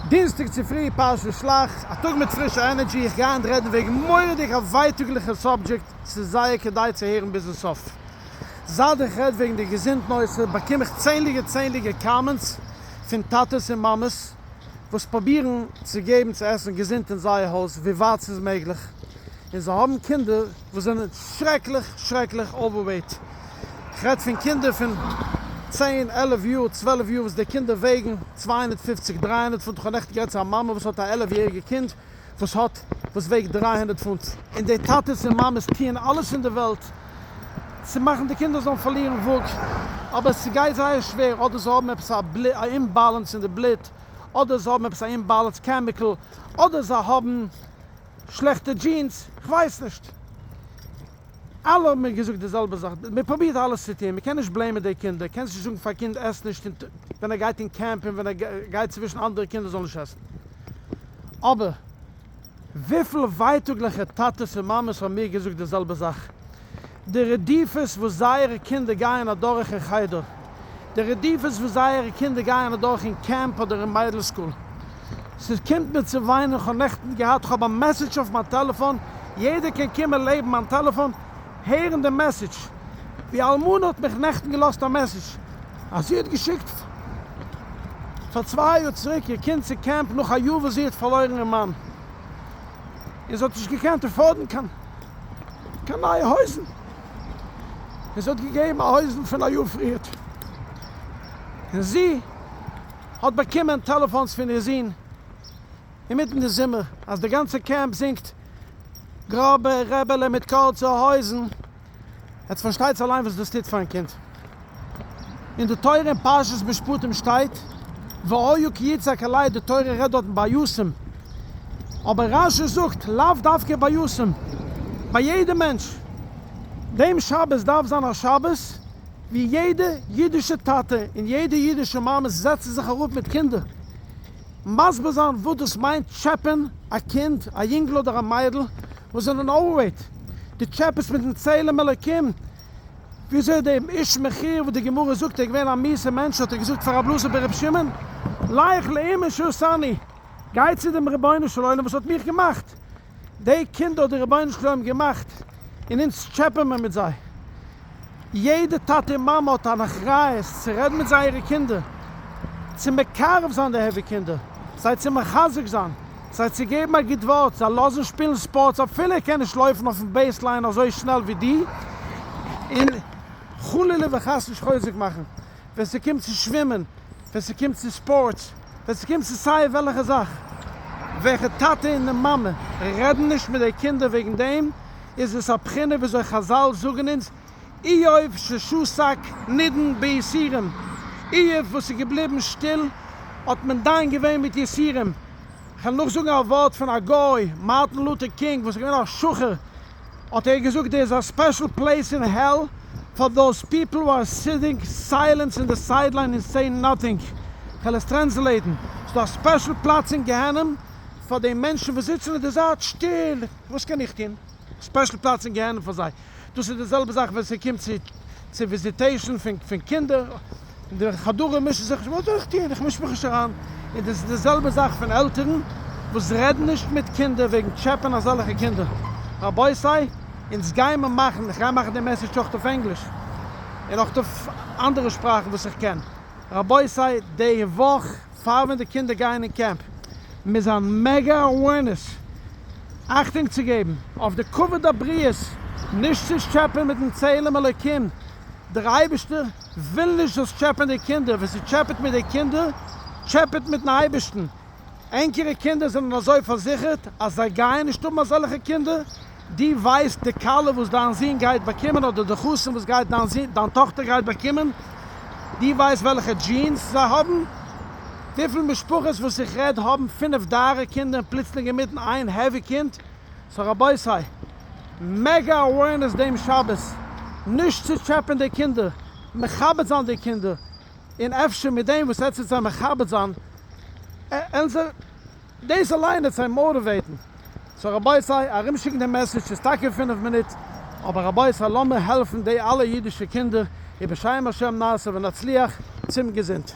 דינסטאג צופרי פרשת שלח, א טאג מיט פרישע ענערדזשי, איך גיי היינט רעדן וועגן מורא'דיג א ווייטאגליכע סאבדזשעקט, ס'איז זייער כדאי צו הערן ביזן סוף. זייט איך רעד וועגן די געזונט נושא באקום איך צענדליגע צענדליגע קאמענטס פון טאטעס און מאמעס וואס פרובירן צו געבן צו עסן געזונט אין זייער הויז ווי ווייט ס'איז מעגליך, און זיי האבן קינדער וואס זענען שרעקליך שרעקליך אווערוועיט. כ'רעד פון קינדער פון צען, עלף יאר, צוועלף יאר וואס די קינדער וועגן 250, 300 פונט, כ'האב נעכטן גערעדט צו א מאמע וואס האט א עלף יעריגע קינד וואס האט וואס וועגט 300 פונט, און די טאטעס און מאמעס טוען אלעס אין די וועלט צו מאכן די קינדער זאלן פארלירן וואג, אבער ס'גייט זייער שווער, אדער זיי האבן עפעס א אימבאלאנס אין די בלוט, אדער זיי האבן עפעס א אימבאלאנס קעמיקל, אדער זיי האבן שלעכטע דזשינס, כ'ווייס נישט. אלע האבן מיר געזאגט די זעלבע זאך, מען פרובירט אלעס צו טון, מען קען נישט בלעימען די קינדער, קענסט נישט זאגן פאר א קינד עס נישט און ווען ער גייט אין קעמפ און ווען ער גייט צווישן אנדערע קינדער זאל נישט עסן. אבער וויפיל ווייטאגליכע טאטעס און מאמעס האבן מיר געזאגט די זעלבע זאך, די רדיפות וואס זייערע קינדער גייען אדורך אין חדר, די רדיפות וואס זייערע קינדער גייען אדורך אין קעמפ אדער אין מיידל סקול, ס'קומט מיר צו וויינען, כ'האב נעכטן געהאט, כ'האב א מעסעדזש אויף מיין טעלעפאן, יעדער קען קומען לעבן מיין טעלעפאן הערן די מעסעדזש, ווי א אלמנה האט מיך נעכטן געלאזט א מעסעדזש אז זי האט געשיקט פאר צוויי יאר צוריק איר קינד צו קעמפ נאך א יאר וואס זי האט פארלוירן איר מאן, און זי האט נישט געקענט עפארדן קיין קיין נייע הויזן, און זי האט געגעבן א הויזן פון א יאר פריערט, און זי האט באקומען טעלעפאנס פון איר זון אינמיטן די זומער אז די גאנצע קעמפ זינגט גראבע רעבעלע מיט קורצע הויזן, עטס פארשטייטס אליין וואס דאס טוט פארן קינד. אין די תורה אין פרשת משפטים שטייט והיה כי יצעק אלי, די תורה רעדט דארטן ביי יתום, אבער רש"י זאגט לאו דווקא ביי יתום, ביי יעדע מענטש, דעם שבת דארף זיין א שבת ווי יעדע אידישע טאטע און יעדע אידישע מאמע זעצן זיך אראפ מיט קינדער מסביר זיין וואס דאס מיינט טשעפען א קינד, א יונגל אדער א מיידל וואס זענען אווערוועיט, דו טשעפעסט מיטן צלם אלוקים, וויאזוי דעם איש מכיר וואס די גמרא זאגט ער איז געווען א מיאוס'ער מענטש האט ער געזאגט פאר רב אלעזר ברב שמעון, לך לאומן שעשני, גיי צו דעם רבונו של עולם וואס האט מיך געמאכט, די קינדער האט דער רבונו של עולם געמאכט און אונז טשעפען מיר מיט זיי. יעדע טאטע און מאמע האט אן אחריות צו רעדן מיט זייערע קינדער, צו מקרב זיין די העווי קינדער, זיי צו מחזק זיין, זיי צו געבן א גוט ווארט, זיי לאזן שפילן ספארטס אפילו ער קען נישט לויפן אויפן בעיס ליין אזוי שנעל ווי דו, און חלילה וחס נישט חוזק מאכן ווען ס'קומט צו שווימען, ווען ס'קומט צו ספארטס, ווען ס'קומט צו סיי וועלכע זאך. וועלכע טאטע און מאמע רעדן נישט מיט די קינדער וועגן דעם, איז עס א בחינה וויאזוי חזל זאגן אונז, איוב ששתק נידון ביסורים, איוב וואס איז געבליבן שטיל האט מען דן געווען מיט יסורים. כ'וועל נאכזאגן א ווארט פון א גוי, מארטין לוטער קינג וואס איז געווען א שחור, האט ער געזאגט דער איז א ספעשל פלעיס אין העל פאר דאוס פיפל הו אר סיטינג סיילענס אין די סיידליין און סעי נאטינג, כ'וועל עס טרענסלעיטן, ס'דא א ספעשל פלאץ אין גיהנום פאר די מענטשן וואס זיצן אין די זייט שטיל, וואס קען איך טון? ספעשל פלאץ אין גיהנום פאר זיי. דאס איז די זעלבע זאך ווען ס'קומט צו צו וויזיטעישן פון פון קינדער, די חדרים מישן זיך נישט, וואס זאל איך טון, איך מיש מיך נישט אריין, און דאס איז די זעלבע זאך פון עלטערן וואס רעדן נישט מיט קינדער וועגן טשעפען אזעלכע קינדער, רבותי אונז גיימער מאכן, איך גיי מאכן די מעסעדזש אויך אויף ענגליש, און אויך אויף אנדערע שפראכן וואס איך קען, רבותי די וואך פאר ווען די קינדער גייען אין קעמפ מוז זיין מעגא אווערנעס אכטונג צו געבן אויף די כבוד הבריות נישט צו טשעפען מיטן צלם אלוקים, דער אייבערשטער וויל נישט זאלסט טשעפען די קינדער, ווער ס'טשעפעט מיט די קינדער טשעפעט מיטן אייבערשטן, ענקערע קינדער זענען אזוי פארזיכערט אז זיי גייען נישט האבן אזעלכע קינדער, דו ווייסט די כלה וואס דיין זון גייט באקומען אדער די חתן וואס גייט דיין זון דיין טאכטער גייט באקומען, דו ווייסט וועלכע דזשינס זיי האבן? וויפיל משפחות וואס איך רעד האבן פינף דארע קינדער און פלוצלינג אינמיטן איין העווי קינד, סאו רבותי, מעגא אווערנעס דעם שבת, נישט צו טשעפען די קינדער, מכבד זיין די קינדער, און אפשר מיט דעם וואס עטס וועט זיי מכבד זיין, עלן זיי, דאס אליין וועט זיי מאטיוועיטן. סאו רבותי, ארומשיקן די מעסעדזש איז טאקע פינף מינוט, אבער רבותי לאמיר העלפן די אלע אידישע קינדער, ובשם השם נעשה ונצליח, צום געזונט.